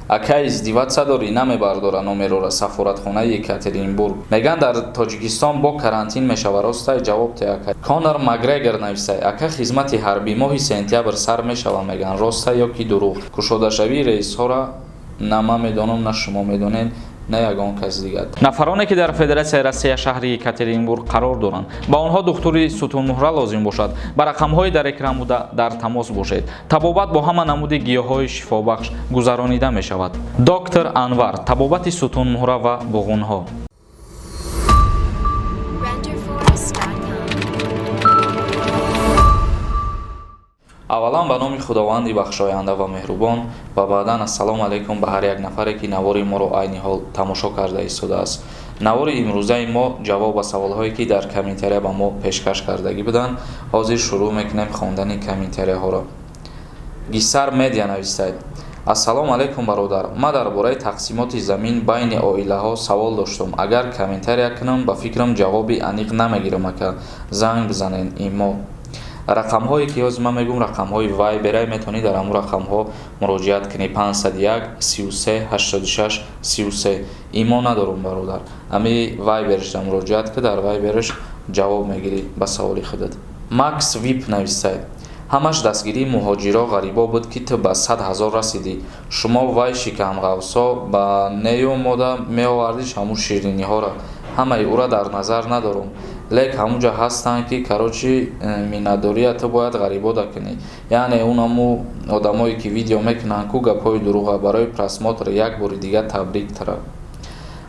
Акай, издеваться дорӣ, намебардора номерора сафоратхонаи Екатеринбург. Меган, дар Тоҷикистон бо карантин мешава, ростай? Ҷавоб те, акай. Конор Макгрегор нависай: ака, хизмати ҳарбӣ моҳи сентябр сар мешава, меган, ростай ё ки дурӯғ? Кушодашавии рейсҳоро на ман медонам, на шумо медонед, на ягон кас дигар. Нафароне, ки дар Федератсияи Россия, шаҳри Екатеринбург қарор доранд, ба онҳо духтури сутунмуҳра лозим бошад, ба рақамҳои дар экран буда дар тамос бошед. Табобат бо ҳама намуди гиёҳҳои шифобахш гузаронида мешавад. Доктор Анвар, табобати сутунмуҳра ва буғунҳо. Renderforest.com. Аввалан, ба номи Худованди бахшоянда ва меҳрубон ва баъдан ассалому алайкум ба ҳар як нафаре, ки навори моро айни ҳол тамошо карда истодааст. Навори имрӯзаи мо ҷавоб ба саволҳое, ки дар комментария ба мо пешкаш кардагӣ буданд. Ҳозир шурӯъ мекунем хондани комментарияҳоро. Гисар Медиа навистад: ассалому алайкум, бародар, ман дар бораи тақсимоти замин байни оилаҳо савол доштум. Агар комментария кунам, ба фикрам, ҷавоби аниқ намегирам. Ака, занг бизанед, имо. Рақамҳое, ки ҳозир ман мегӯм, рақамҳои Вайберай, метавонӣ дар ҳамун рақамҳо муроҷиат кунӣ: 501 33 86 33. Имо надорум, бародар, ами Вайберашда муроҷиат ки дар Вайбераш ҷавоб мегирӣ ба саволи худат. Макс Вип нависад: ҳамаш дастгирии муҳоҷиро, ғарибо буд, ки ту ба 100 000 расидӣ. Шумо вай шикамғавсо ба нею мода меовардиш ҳамун шириниҳоро. Ҳамаи ӯра дар назар надорум, лек ҳамунҷа ҳастанд, ки, короче, миннатдория ту бояд ғарибода кунӣ. Яъне унаму одамое, ки видео мекунанд ку, гапҳои дурӯға барои просмотр. Як бори дигар табрик тара.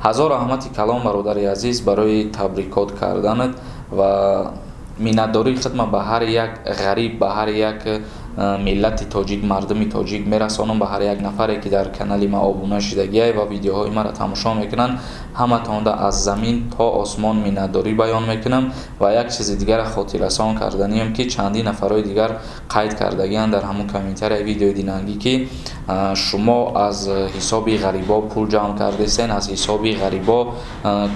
Ҳазор раҳмати калон, бародари азиз, барои табрикот карданат ва миннатдории худма ба ҳар як ғариб, ба ҳар як миллати тоҷик, мардуми тоҷик мерасонам. Ба ҳар як нафаре, ки дар канали ма обуна шидагиай ва видеоҳои маро тамошо мекунанд, ҳаматонда аз замин то осмон миннатдорӣ баён мекунам. Ва як чизи дигара хотиррасон карданием, ки чандин нафарҳои дигар қайд кардагианд дар ҳамун комментарияи видеои динангӣ, ки шумо аз ҳисоби ғарибо пул ҷамъ кардесен, аз ҳисоби ғарибо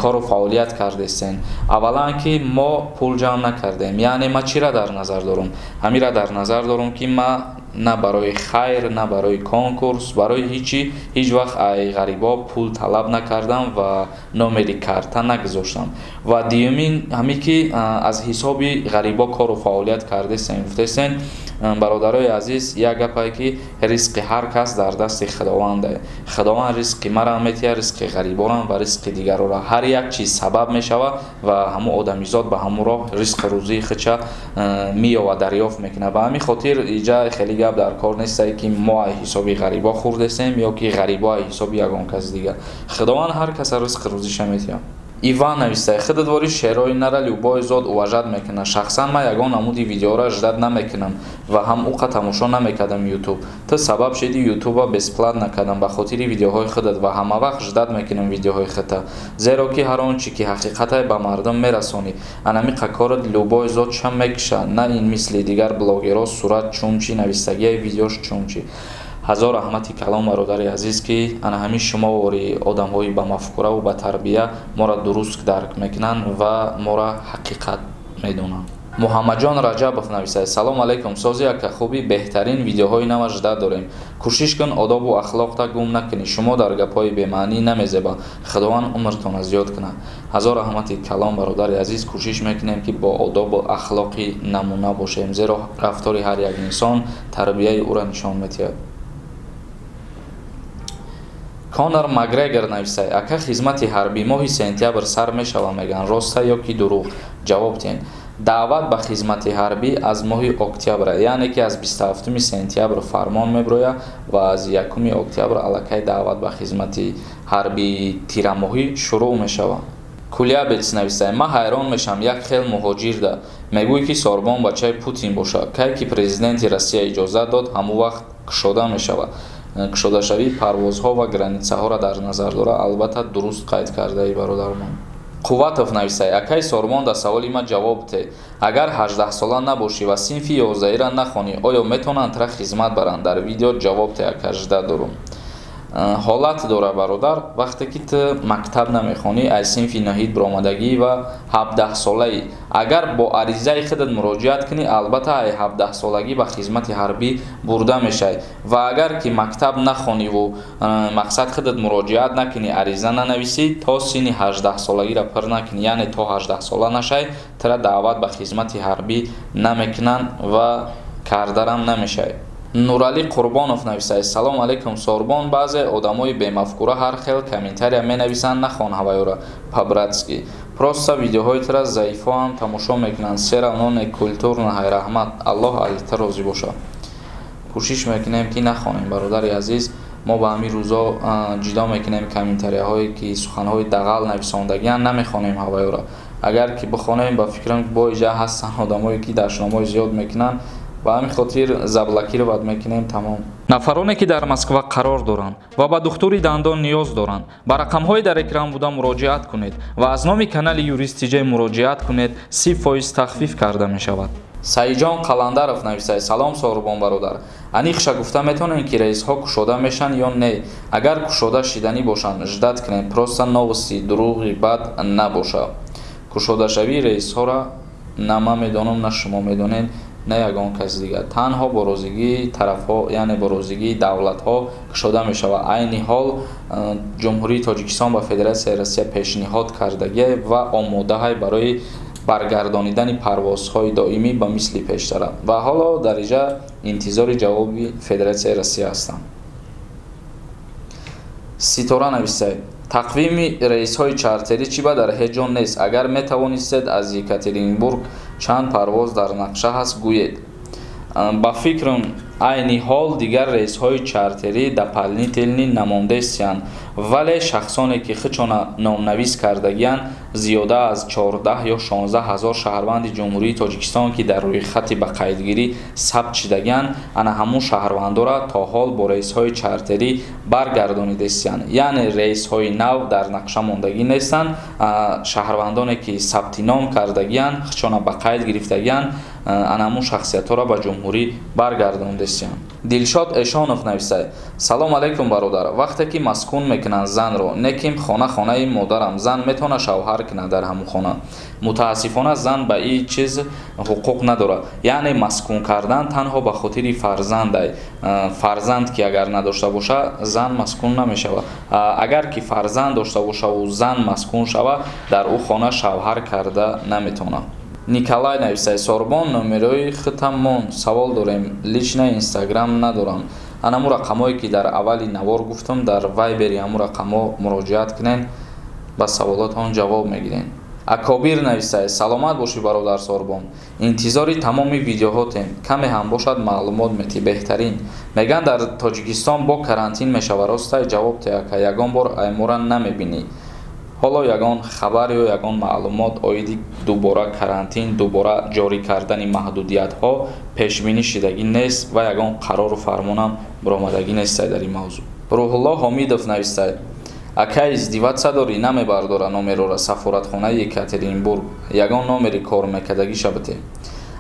кору фаъолият кардесен. Аввалан, ки мо пул ҷамъ накардем. Яъне ма чира дар назар дорум? Ҳамира дар назар дорум, ки ма на барои хайр, на барои конкурс, барои ҳичи ҳеҷ вақт ай ғарибо пул талаб накардам ва номери карта нагузоштам. Ва дуюмин ҳаме, ки аз ҳисоби ғарибо кору фаъолият кардесен гуфтесен. Бародарои азиз, як гапае, ки ризқи ҳар кас дар дасти Худовандае. Худованд ризқи марам метиҳад, ризқи ғариборам ва ризқи дигарора. Ҳар як чиз сабаб мешавад ва ҳамун одамизод ба ҳамун роҳ ризқи рӯзии худша меёвад, дарёфт мекунад. Ба ҳамин хотир иҷа хеле гап дар кор нестае, ки мо ай ҳисоби ғарибо хӯрдесем ё ки ғарибо ай ҳисоби ягон каси дигар. Худованд ҳар каса ризқи рӯзиша метиҳад. Иван навистае: худат вори шерои нара любой зод уважать мекунад. Шахсан ман ягон намуди видеоро ждать намекунам ва ҳам уқа тамошо намекардам Ютуб. Ту сабаб шиди Ютуба бесплатно кардам ба хотири видеоҳои худат ва ҳамавақт ждать мекунам видеоҳои худта, зеро ки ҳар он чи ки ҳақиқате, ба мардум мерасонӣ. Анамиқа корат любой зод чам мекушад, на ин мисли дигар блогерҳо, сурат чунчи, навистагиаи видеош чунчи. Ҳазор раҳмати калон, бародари азиз, ки ана ҳамин шумо вори одамҳои ба мафкураву ба тарбия моро дуруст дарк мекунанд ва моро ҳақиқат медонанд. Муҳаммадҷон Раҷабов нависад: салом алайкум, сози, ака, хуби? Беҳтарин видеоҳои нава ждать дорем. Кӯшиш кун, одобу ахлоқта гум накунӣ. Шумо дар гапҳои бемаънӣ намезеба. Худованд умртона зиёд кунад. Ҳазор раҳмати калон, бародари азиз. Кӯшиш мекунем, ки бо одобу ахлоқи намуна бошем, зеро рафтори ҳар як инсон тарбияи ӯро нишон медиҳад. Конор Макгрегор нависад: ака, хизмати ҳарбӣ моҳи сентябр сар мешава, меган, роста ё ки дурӯғ? Ҷавоб диҳед. Даъват ба хизмати ҳарбӣ аз моҳи октябр, яъне ки аз 27 сентябр фармон мебирояд ва аз 1 октябр аллакай даъват ба хизмати ҳарбии тирамоҳӣ шурӯъ мешавад. Кулябец нависад: ман ҳайрон мешавам як хел муҳоҷирда. Мегӯй, ки Сорбон бачаи Путин бошад. Кай ки президенти Россия иҷозат дод, ҳамон вақт кушода мешавад. Кушодашавии парвозҳо ва границаҳоро дар назар дорад. Албатта, дуруст қайд кардаи, бародармон. Қувватов нависад: акай Сорбон, дар саволи ман ҷавоб те. Агар 18сола набошӣ ва синфи 11-ра нахонӣ, оё метавонанд тра хизмат баранд? Дар видео ҷавоб те, ака, ждать дорум. Ҳолат дора, бародар, вақте ки ту мактаб намехонӣ, аз синфи ноҳид биромадагӣ ва 17-солаӣ, агар бо аризаи худат муроҷиат кунӣ, албатта ай 17-солагӣ ба хизмати ҳарбӣ бурда мешавӣ. Ва агар ки мактаб нахониву мақсад худат муроҷиат накунӣ, ариза нанависӣ, то синни 18-солагиро пур накунӣ, яъне то 18-сола нашавӣ, тура даъват ба хизмати ҳарбӣ намекунанд ва кардарам намешавӣ. Нуралӣ Қурбонов нависад: «Салом алейкум, Сорбон. Баъзе одамои бемафкура ҳар хел комментария менависанд, нахон ҳавайёра, по-братски. Просто видеоҳои тура заифоам тамошо мекунанд, всё равно некультурно. Ҳай, раҳмат, Аллоҳ алита розӣ бошад». Кӯшиш мекунем, ки нахонем, бародари азиз. Мо ба ҳамин рӯзо ҷидо мекунем комментарияҳое, ки суханҳои дағал нависондагианд, намехонем ҳавайёра. Агар ки бихонем, ба фикрам, бо иҷа ҳастанд одамое, ки дашномҳои зиёд мекунанд, ба ҳамин хотир заблокировать мекунем, тамом. Нафароне, ки дар Москва қарор доранд ва ба духтури дандон ниёз доранд, ба рақамҳои дар экран буда муроҷиат кунед ва аз номи канали Юрист ТЖ муроҷиат кунед, 30% тахфиф карда мешавад. Саидҷон Қаландаров нависад: «Салом, Соҳрубон бародар. Аниқша гуфта метавонем, ки рейсҳо кушода мешаванд ё не? Агар кушода шиданӣ бошанд, ждать кунем, просто новости дурӯғи бад набошад». Кушодашавии рейсҳоро на ман медонам, на шумо медонед, на ягон каси дигар. Танҳо бо розигии тарафҳо, яъне бо розигии давлатҳо кушода мешавад. Айни ҳол Ҷумҳурии Тоҷикистон ба Федератсияи Россия пешниҳод кардагӣ ва омодаҳай барои баргардонидани парвозҳои доимӣ ба мисли пештара ва ҳоло дар инҷа интизори ҷавоби Федератсияи Россия ҳастанд. Ситора нависад: «Тақвими рейсҳои чартерӣ чӣ ба дар ҳеҷ ҷо нест? Агар метавонистед, аз Екатеринбург чанд парвоз дар нақша ҳаст, гӯед». Ба фикрам, айни ҳол дигар рейсҳои чартерӣ дополнительный намондестиянд, вале шахсоне, ки худшона номнавис кардагиянд, зиёда аз 14 ё 16 ҳазор шаҳрванди Ҷумҳурии Тоҷикистон, ки дар рӯйхати ба қайдгирӣ сабт шидагиянд, ана ҳамун шаҳрвандора то ҳол бо рейсҳои чартерӣ баргардонидестиянд. Яъне рейсҳои нав дар нақша мондагӣ нестанд. Шаҳрвандоне, ки сабти ном кардагиянд, худшона ба қайд гирифтагиянд, ана ҳамун шахсиятҳоро ба ҷумҳурӣ баргардондестиянд. Дилшод Эшонов нависад: «Салом алейкум, бародар. Вақте ки маскун мекунанд занро, неким хона хонаи модарам, зан метавонад шавҳар кунад дар ҳамун хона?» Мутаассифона, зан ба ин чиз ҳуқуқ надорад. Яъне маскун кардан танҳо ба хотири фарзандай. Фарзанд ки агар надошта боша, зан маскун намешавад. Агар ки фарзанд дошта бошаву зан маскун шавад, дар ӯ хона шавҳар карда наметавонад. Николай нависад: «Сорбон, номерои худам мон, савол дорем, личный инстаграм надорам». Анаму рақамҳое, ки дар аввали навор гуфтам, дар Вайбери ҳамун рақамҳо муроҷиат кунед, ба саволотон ҷавоб мегиред. Акобир нависад: «Саломат бошӣ, бародар Сорбон, интизори тамоми видеоҳотем, каме ҳам бошад, маълумот метӣ, беҳтарин. Мегӯянд, дар Тоҷикистон бо карантин мешавад, ростай? Ҷавоб те, ака. Ягон бор аймора намебинӣ». Ҳоло ягон хабар ё ягон маълумот оиди дубора карантин, дубора ҷорӣ кардани маҳдудиятҳо пешбинӣ шидагӣ нест ва ягон қарору фармонам баромадагӣ нестай дар ин мавзӯъ. Рӯҳулло Ҳомидов навистад: «Акай, издеваться дорӣ, намебардора номерора сафоратхонаи Екатеринбург, ягон номери кор мекардагиша бите».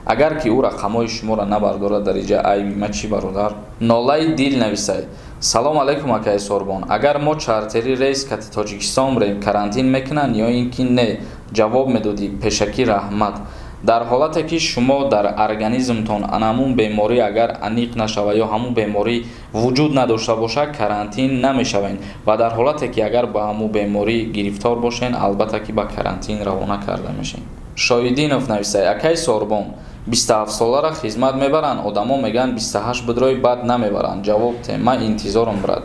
Агар ки ӯ рақамҳои шуморо набардорад, дар инҷа айби ма чӣ, бародар? Нолаи дил нависад: «Салом алейкум, акаи Сорбон. Агар мо чартери рейс кати Тоҷикистон бирем, карантин мекунанд ё ин ки не? Ҷавоб медодӣ, пешакӣ раҳмат». Дар ҳолате ки шумо дар организмтон анамун беморӣ агар аниқ нашавад ё ҳамун беморӣ вуҷуд надошта бошад, карантин намешавед. Ва дар ҳолате ки агар ба ҳамун беморӣ гирифтор бошед, албатта ки ба карантин равона карда мешед. Шоҳиддинов нависад: «Акаи Сорбон, 27-солара хизмат мебаранд? Одамо мегӯянд, 28 бидрои, баъд намебаранд. Ҷавоб те, ман интизорам, брат».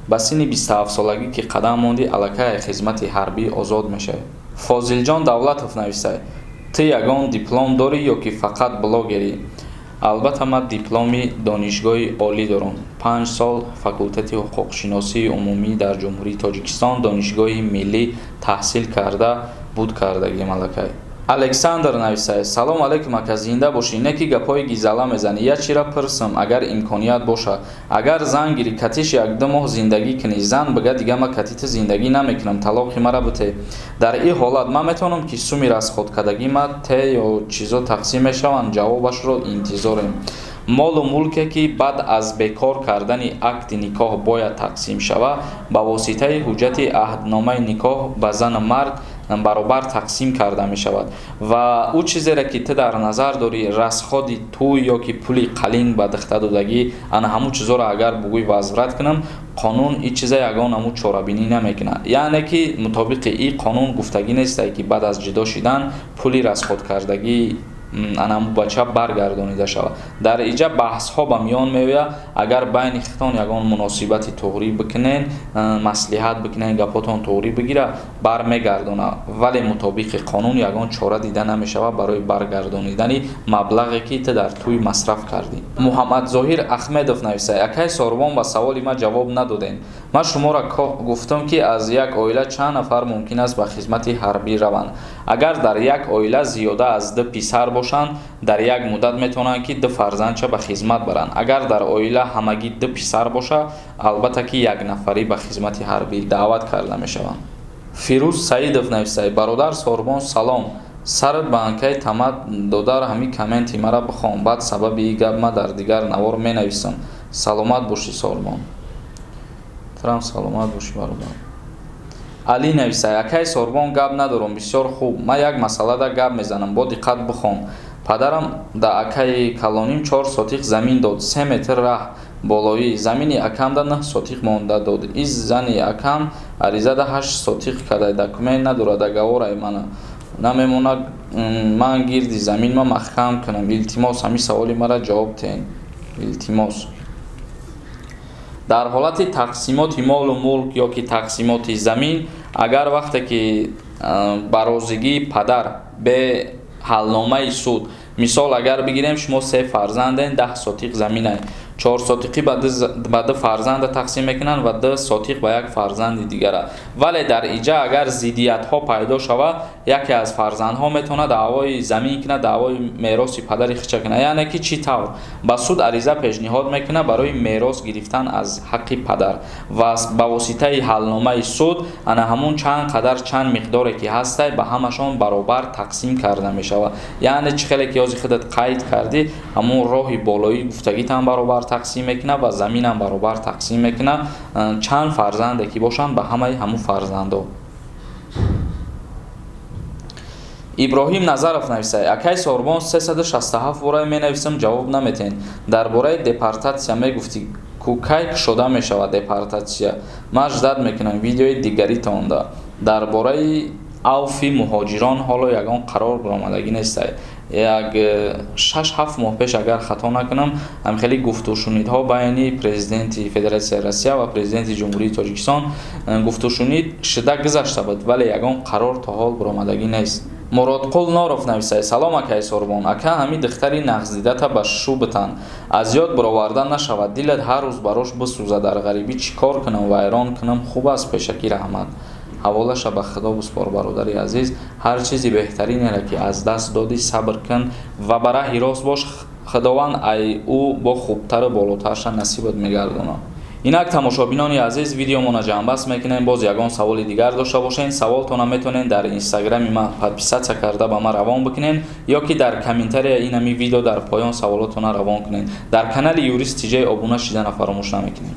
Ба синни 27-солагӣ ки қадам мондӣ, аллакай хизмати ҳарбӣ озод мешавӣ. Фозилҷон Давлатов нависад: «Ту ягон диплом дорӣ ё ки фақат блогерӣ?» Албатта, ман дипломи донишгоҳи олӣ дорам. 5 сол факултети ҳуқуқшиносии умумӣ дар Ҷумҳурии Тоҷикистон, Донишгоҳи миллӣ таҳсил карда буд кардагим аллакай. Александр нависад: «Салом алейкум, ака, зинда бошӣ. Не ки гапҳои гизала мезанӣ. Як чира пурсам, агар имконият боша. Агар зан гирӣ, катиш як-ду моҳ зиндагӣ кунӣ, зан бига, дига ман кати ту зиндагӣ намекунам, талоқи мара бите. Дар ин ҳолат ман метавонам, ки суми расход кардагима те ё чизо тақсим мешаванд? Ҷавобашро интизорем». Молу мулке, ки баъд аз бекор кардани акди никоҳ бояд тақсим шавад, ба воситаи ҳуҷҷати аҳдномаи никоҳ ба зану мард баробар тақсим карда мешавад. Ва ӯ чизере, ки ту дар назар дорӣ, расходи тӯй ё ки пули қалинг ба духта додагӣ, ана ҳамун чизоро агар бугӯй возврат кунам, қонун ин чиза ягон ҳамун чорабинӣ намекунад. Яъне ки мутобиқи ин қонун гуфтагӣ нестае, ки баъд аз ҷудо шидан пули расходкардагии ана ҳамун бача баргардонида шавад. Дар иҷа баҳсҳо ба миён меояд. Агар байни худтон ягон муносибати туғрӣ бикунен, маслиҳат бикунен, гапотон туғрӣ бигира, бармегардонад, вале мутобиқи қонун ягон чора дида намешавад барои баргардонидани маблағе, ки ту дар тӯй масраф кардӣ. Муҳаммадзоҳир Ахмедов нависад: «Акай Сорбон, ба саволи ман ҷавоб надодем. Ман шуморо гуфтам, ки аз як оила чанд нафар мумкин аст ба хизмати ҳарбӣ раванд. Агар дар як оила зиёда аз ду писар бошанд, дар як муддат метавонанд, ки ду фарзандча ба хизмат баранд. Агар дар оила ҳамагӣ ду писар боша, албатта ки якнафарӣ ба хизмати ҳарбӣ даъват карда мешаванд». Фирӯз Саидов нависад: «Бародар Сорбон, салом, сарат ба анкаи тамад додар, ҳамин комменти мара бихон, баъд сабаби ин гап ма дар дигар навор менависам. Саломат бошӣ, Сорбон». Турам саломат бошӣ, бародар. Али нависад: «Акай Сорбон, гап надорам, бисёр хуб. Ман як масъалада гап мезанам, бо диққат бихон. Падарам да акаи калоним 4 сотих замин дод, 3 метр раҳ болоӣ. Замини акамда 9 сотих монда дод. Из зани акам аризада 8 сотих кардай, документ надорад, договорай мана намемонад ман гирди заминма маҳкам кунам. Илтимос, ҳамин саволи мара ҷавоб диҳен, илтимос». Дар ҳолати тақсимоти молу мулк ё ки тақсимоти замин, агар вақте ки ба розигии падар, бе ҳалномаи суд, мисол агар бигирем, шумо се фарзанден, 10 сотиқ заминай, 4 сотиқӣ ба ду фарзанда тақсим мекунанд ва 2 сотиқ ба як фарзанди дигара. Вале дар иҷа агар зиддиятҳо пайдо шавад, яке аз фарзандҳо метавонад даъвои замин кунад, даъвои мероси падари худша кунад. Яъне ки чӣ тавр? Ба суд ариза пешниҳод мекунад барои мерос гирифтан аз ҳаққи падар ва ба воситаи ҳалномаи суд ана ҳамун чанд қадар, чанд миқдоре ки ҳастай, ба ҳамашон баробар тақсим карда мешавад. Яъне чӣ хеле ки ҳозир худат қайд кардӣ, ҳамун роҳи болоӣ гуфтагитам баробар тақсим мекунад ва заминам баробар тақсим мекунад. Чанд фарзанде ки бошанд, ба ҳамаи ҳамун фарзандо. Иброҳим Назаров нависад: «Акай Сорбон, 367 бора менависам, ҷавоб наметиҳед. Дар бораи депортатсия мегуфтӣ ку, кай кушода мешавад депортатсия? Ман ждать мекунам видеои дигаритонда». Дар бораи авфи муҳоҷирон ҳоло ягон қарор баромадагӣ нестай. Як 6-7 моҳ пеш, агар хато накунам, ҳамхели гуфтушунидҳо байни президенти Федератсияи Россия ва президенти Ҷумҳурии Тоҷикистон гуфтушунид шуда гузашта буд, вале ягон қарор то ҳол баромадагӣ нест. Муродқул Норов нависад: «Салом, акай Сорбон. Ака, ҳамин духтари нағздидата ба шу битан, аз ёд бароварда нашавад, дилат ҳар рӯз барош бисӯзад. Дар ғарибӣ чӣ кор кунам, вайрон кунам хуб аст? Пешакӣ раҳмат». Ҳаволаша ба Худо биспор, бародари азиз. Ҳар чизи беҳтаринеро, ки аз даст додӣ, сабр кун ва ба раҳи рост бош. Худованд ай ӯ бо хубтару болотарша насибат мегардонад. Инак, тамошобинони азиз, видеомона ҷамъбаст мекунем. Боз ягон саволи дигар дошта бошед, саволтона метавонед дар инстаграми ман подписаться карда ба ман равон бикунед ё ки дар комментария ин ҳами видео дар поён саволотона равон кунед. Дар канали Юрист Тиҷай обуна шидана фаромӯш намекунед.